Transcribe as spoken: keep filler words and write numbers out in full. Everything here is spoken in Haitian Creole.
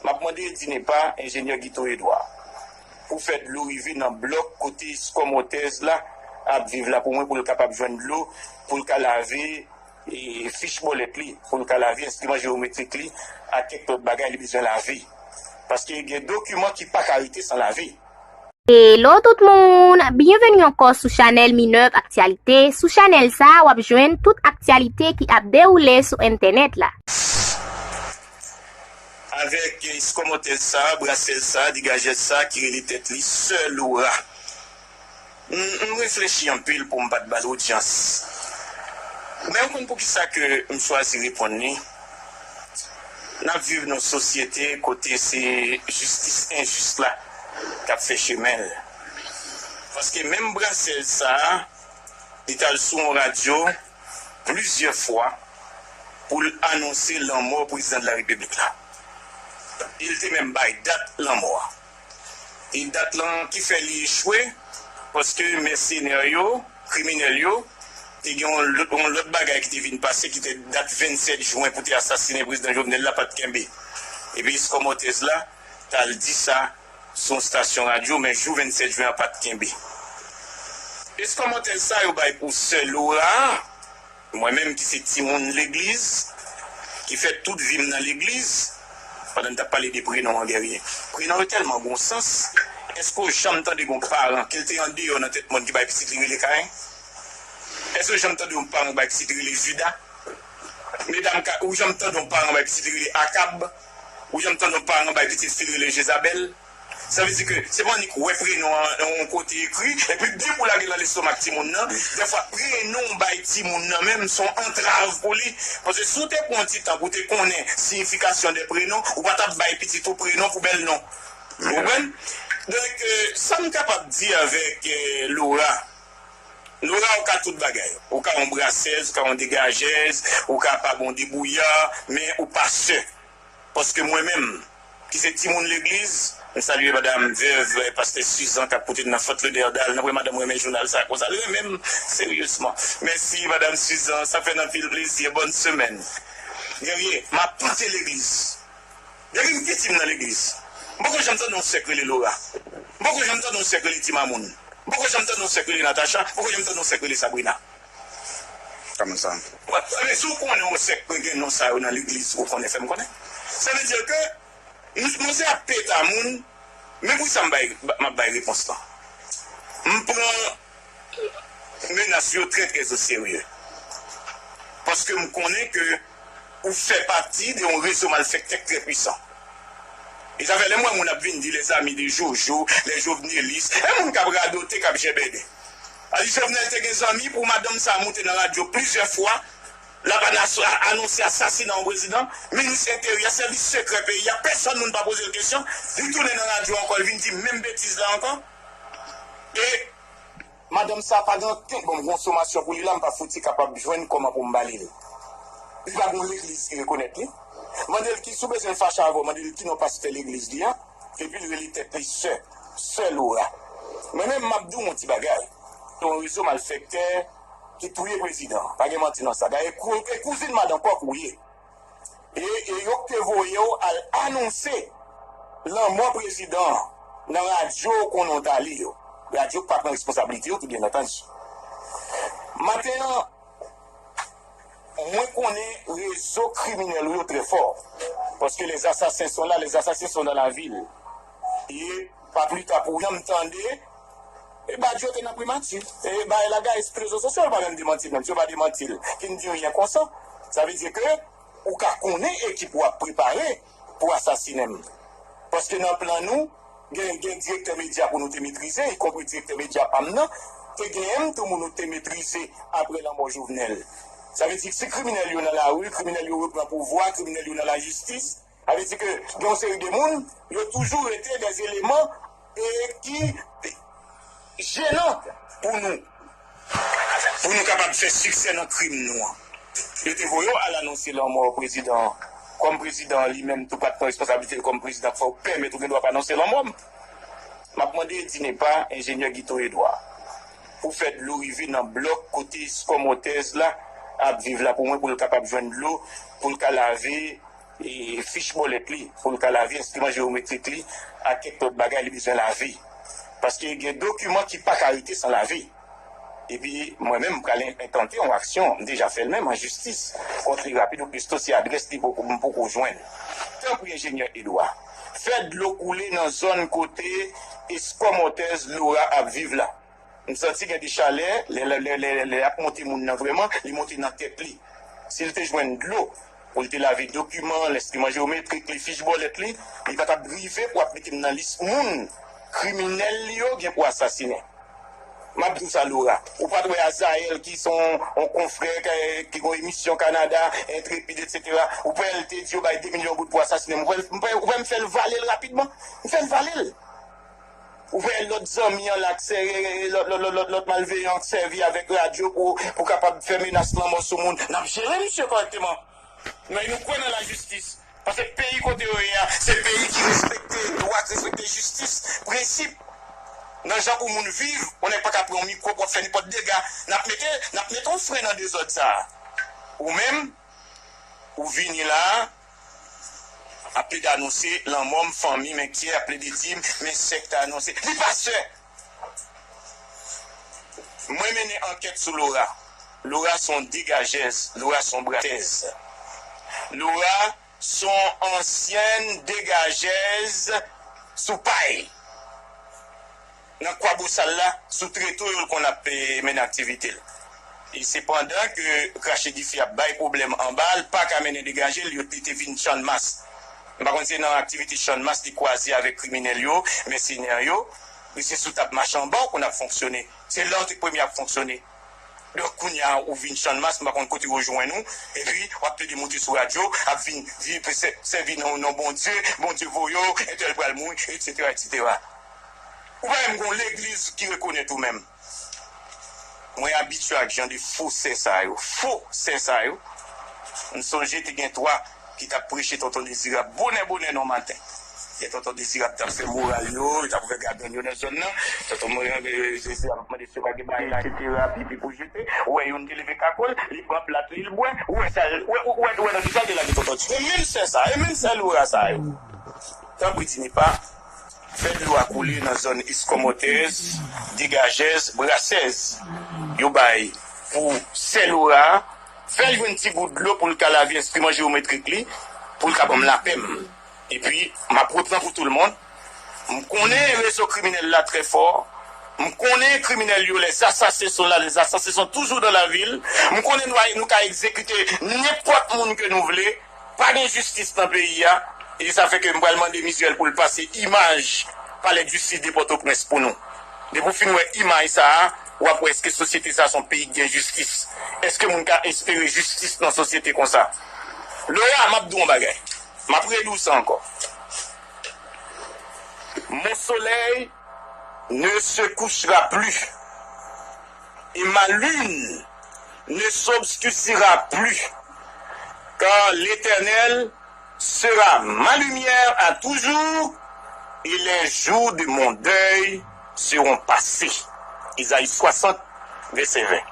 M ap mande DINEPA, enjenyè Guito Edouard, pou fè dlo rive nan blòk kote Escomotez la ap viv la pou mwen, pou l kapab jwenn dlo, pou l ka lave e, fich bòlèt li, pou l ka lave enstriman jewometrik li ak kèk lòt bagay li bezwen lave. Paske gen dokiman ki pa ka rete san lave. Hello tout moun, byenveni ankò sou chanèl Minerve Actualité. Sou chanèl sa a, w ap jwenn tout aktyalite ki ap dewoule sou entènèt la. Avèk Escomotez sa, brasèz sa, degajèz sa ki rele tèt li Sè Laura. M, m reflechi anpil pou m pa t ba l odyans. Men ou konn poukisa ke m chwazi reponn li? N ap viv nan yon sosyete kote se jistis enjis la k ap fè chemen l. Paske menm brasèz sa a, li t al sou yon radyo plizyè fwa pou l anonse lanmò prezidan de la repiblik la. E l te menm bay dat lanmò a. E dat lan ki fè li echwe, paske mèsenè yo, kriminèl yo, te gen yon lòt, yon lòt bagay ki te vin pase, ki te dat vennsèt jen pou te asasinen prezidan Jovenel la pa t kenbe. Epi Escomotez la t al di sa sou yon stasyon radyo, men jou vennsèt jen an pa t kenbe. Escomotez sa yo bay pou Sè Laura a, mwen menm ki se timoun legliz, ki fè tout vi m nan legliz, pandan n t ap pale de prenon an, Guerrier. Prenon yo tèlman gon sans. Èske w janm tande gon paran, ke l te andeyò nan tèt mòn, ki bay pitit li rele Kayen? Èske w janm tande yon paran bay pitit li rele Jida? Medam, ka, ou janm tande yon paran bay pitit li rele Akab? Ou janm tande yon paran bay pitit fi l rele Jezabèl? Sa vle di ke se pa annik wè prenon an nan yon kote ekri, epi depi w lage l nan lestomak timoun nan, dèfwa prenon w bay timoun nan menm se yon antrav pou li. Paske si w te pran ti tan pou w te konnen siyifikasyon de prenon, ou pa t ap bay pitit ou prenon pou bèl non. Ou konprann? Donk, euh, sa m kapab di avèk euh, Laura, Laura, ou ka tout bagay. Ou ka yon brasèz, ou ka yon degajèz, ou ka pa bon debouya, men ou pa sè. Paske mwen menm, ki se timoun legliz, m salye madanm vèv, eh, pastè Suzan k ap pote n nan Fort Lauderdale. Nan premye madanm renmen jounal sa konsa, li renmen m seryezman. Mèsi madanm Suzan, sa fè n anpil plezi. Bòn semèn. Guerrier, m ap pote legliz. Depi m piti m nan legliz. M poko janm tande yon sè k rele Laura. M poko janm tande yon sè k rele Ti Mamoun. M poko janm tande yon sè k rele Natacha. M poko janm tande yon sè k rele Sabrina. Kòman sa? Wè, men si w konnen yon sè k gen non sa yo nan legliz, ou konnen, fè m konnen. Sa vle di ke m, m se ap peta moun, men poukisa m bay, m ap bay repons lan? M pran menas yo trè, trè o serye. Paske m konnen ke ou fè pati de yon rezo malfektè k trè pwisan. E sa fè lè m wè moun ap vin di les amis de Jojo, les jovenelistes, e moun k ap radote, k ap jèbèdè. A di Jovenel te gen zanmi pou madanm sa a moute nan radyo plizyè fwa, l ap anas-, a-, anonse asasina yon prezidan, minis enteryè, sèvis sekrè peyi a, pèsonn moun pa poze l kesyon, li tounen nan radyo ankò, l vin di menm betiz la ankò. E madanm sa a pa gen ankenn, bon, m gen yon somasyon pou li la, m pa fouti kapab jwenn kòman pou m ba li l. Li pa gen yon legliz ki rekonèt li. Mande l ki, si w bezwen l fache avè w, mande l ki non pastè legliz li a, epi l rele tèt li sè, sè Laura. Mwen menm, m ap di w yon ti bagay. Se yon rezo malfektè ki touye prezidan an. Pa gen manti nan sa. Dayè, kou-, e kouzin madan kòk ou ye. E, e yo k te voye w al anonse lanmò prezidan an nan radyo konnen w t ale yo. Radyo k pa pran responsablite yo tou, byen antandi. Maten an, mwen konnen rezo kriminèl ou yo trè fò. Paske les assassins sont là, les assassins sont dans la ville. E pa pli ta pou w janm tande, e Badio te nan primati. E bagay la gaye sou rezo sosyo, yo pa menm demanti l menm. Si yo pa demanti l, ki n di ryen konsa. Sa vle di ke ou ka konnen ekip ou ap prepare pou asasinen m. Paske nan plan nou, gen, gen direktè medya pou nou te metrize, ikonpri direktè medya pa m nan, te genyen m tou moun nou te metrize apre lanmò Jovenel. Sa vle di, si kriminèl yo nan lari, kriminèl yo repran pouvwa, kriminèl yo nan lajistis, sa vle di ke gen yon seri de moun, yo toujou rete dè eleman e ki jenan pou nou, pou nou kapab fè siksè nan krim nou an. Yo te voye w al anonse lanmò prezidan an. Kòm prezidan an li menm tou pa t pran responsablite l kòm prezidan k fè w pèmèt ou gen dwa pa anonse lanmò m. M ap mande DINEPA, enjenyè Guito Edouard, pou fè dlo rive nan blòk kote Escomotez la ap viv la pou mwen, pou l kapab jwenn dlo, pou l ka lave e, fich bòlèt li, pou l ka lave enstriman jewometrik li, ak kèk lòt bagay li bezwen lave. Paske gen dokiman ki pa ka rete san lave. Epi, mwen menm, m pral en-, entante yon aksyon, m deja fè l menm, an jistis, kont li rapid ou presto, si adrès li poko, m poko jwenn. Tanpri, enjenyè Edwa, fè dlo koule nan zòn kote eskòmòtèz Laura ap viv la. M santi gen de chalè, lè, lè, lè, lè, lè ap monte moun nan vrèman, li monte nan tèt li. Si l te jwenn dlo, pou l te lave dokiman, lenstriman jewometrik li, fich bòlèt li, li pa t ap rive pou ap mete m nan lis moun kriminèl li yo gen pou asasinen. M ap di w sa, Laura. Ou pa t wè Azayèl ki se yon, yon konfrè ki, ki gen yon emisyon Kanada, Entrepid, etsetera. Ou pa wè l te di yo bay de milyon goud pou asasinen m. Ou pa wè, ou pa wè m fè l vale l rapidman? M fè l vale l. Ou wè lòt zanmi an la, k sè-, lòt, lòt, lòt, lòt, lòt malveyan k sèvi avèk radyo pou, pou kapab fè menas lanmò sou moun. N ap jere misye kòrèkteman. Men nou kwè nan lajistis. Paske peyi kote yo ye a, se peyi ki respekte dwa, ki respekte jistis, prensip. Nan jan pou moun viv, yon nèg pa ka pran yon mikwo pou ap fè nenpòt dega. N ap mete, n ap mete yon fren nan dezòd sa a. Ou menm, ou vini la a, ap plede anonse lanmò m, fanmi m enkyè, ap plede di m, men sèk ta anonse. Li pa sè. Mwen mennen ankèt sou Laura. Laura se yon degajèz, Laura se yon brasèz. Laura se yon ansyèn degajèz sou pay. Nan Kwabosal la, sou treto yo l konn ap, eh, mennen aktivite l. E sepandan ke krache dife ap bay pwoblèm anba, l pa ka mennen degaje l, yo, li te vin Channmas. M pa konn si se nan aktivite Channmas li kwaze avèk kriminèl yo, mèsenè yo. Li se sou tab mache anba w konn ap fonksyone. Se la w te premye ap fonksyone. Donk, kounye a, ou vin Channmas, m pa konn kote yo jwenn ou, epi w ap plede monte sou radyo, ap vin di, sè-, sèvi non, non Bondye, Bondye voye w, entèl pral mouri, etsetera, etsetera. Ou pa menm gon legliz ki rekonèt ou menm. Mwen abitye ak jan de fo sè sa yo. Fo sè sa yo. M sonje te gen twa ki t ap preche Tonton Dezirab bonè bonè nan maten. Gen Tonton Dezirab t ap fè moral yo, yo t ap ouvè gagann yo nan zòn nan. Tonton Dezirab ap mande si yo pa gen bagay la, etsetera, pipi pou jete. Ou wè youn te leve kako l, li pran plat li, li bwè. Ou wè sa, ou wè, ou wè, ou wè nan kisa l te lage Tonton Dezirab. Se menm sè sa, e menm sè Laura sa yo. Tanpri, Dinipa, fè dlo a koule nan zòn eskòmòtèz, degajèz, brasèz yo bay pou sè Laura a. Fè l jwenn ti gout dlo pou l ka lave enstriman jewometrik li, pou l ka ban m lapè m. Epi, m ap repran pou tout moun. M konnen rezo kriminèl la trè fò. M konnen kriminèl yo, les assassins sont là, les assassins sont toujours dans la ville. M konnen nou, nou ka egzekite nenpòt moun ke nou vle. Pa gen jistis nan peyi a, e sa fè ke m pral mande Mizuel pou l pase imaj Palè Jistis de Pòtoprens pou nou. Depi w fin wè imaj sa a, w ap wè èske sosyete sa a se yon peyi ki gen jistis. Èske moun ka espere jistis nan sosyete konsa? Laura, m ap di w yon bagay. M ap redi w sa ankò. Mon soleil ne se couchera plus, et ma lune ne s'obscurcira plus, car l'Éternel sera ma lumière à toujours, et les jours de mon deuil seront passés. Ezayi swasant, vèsè ven.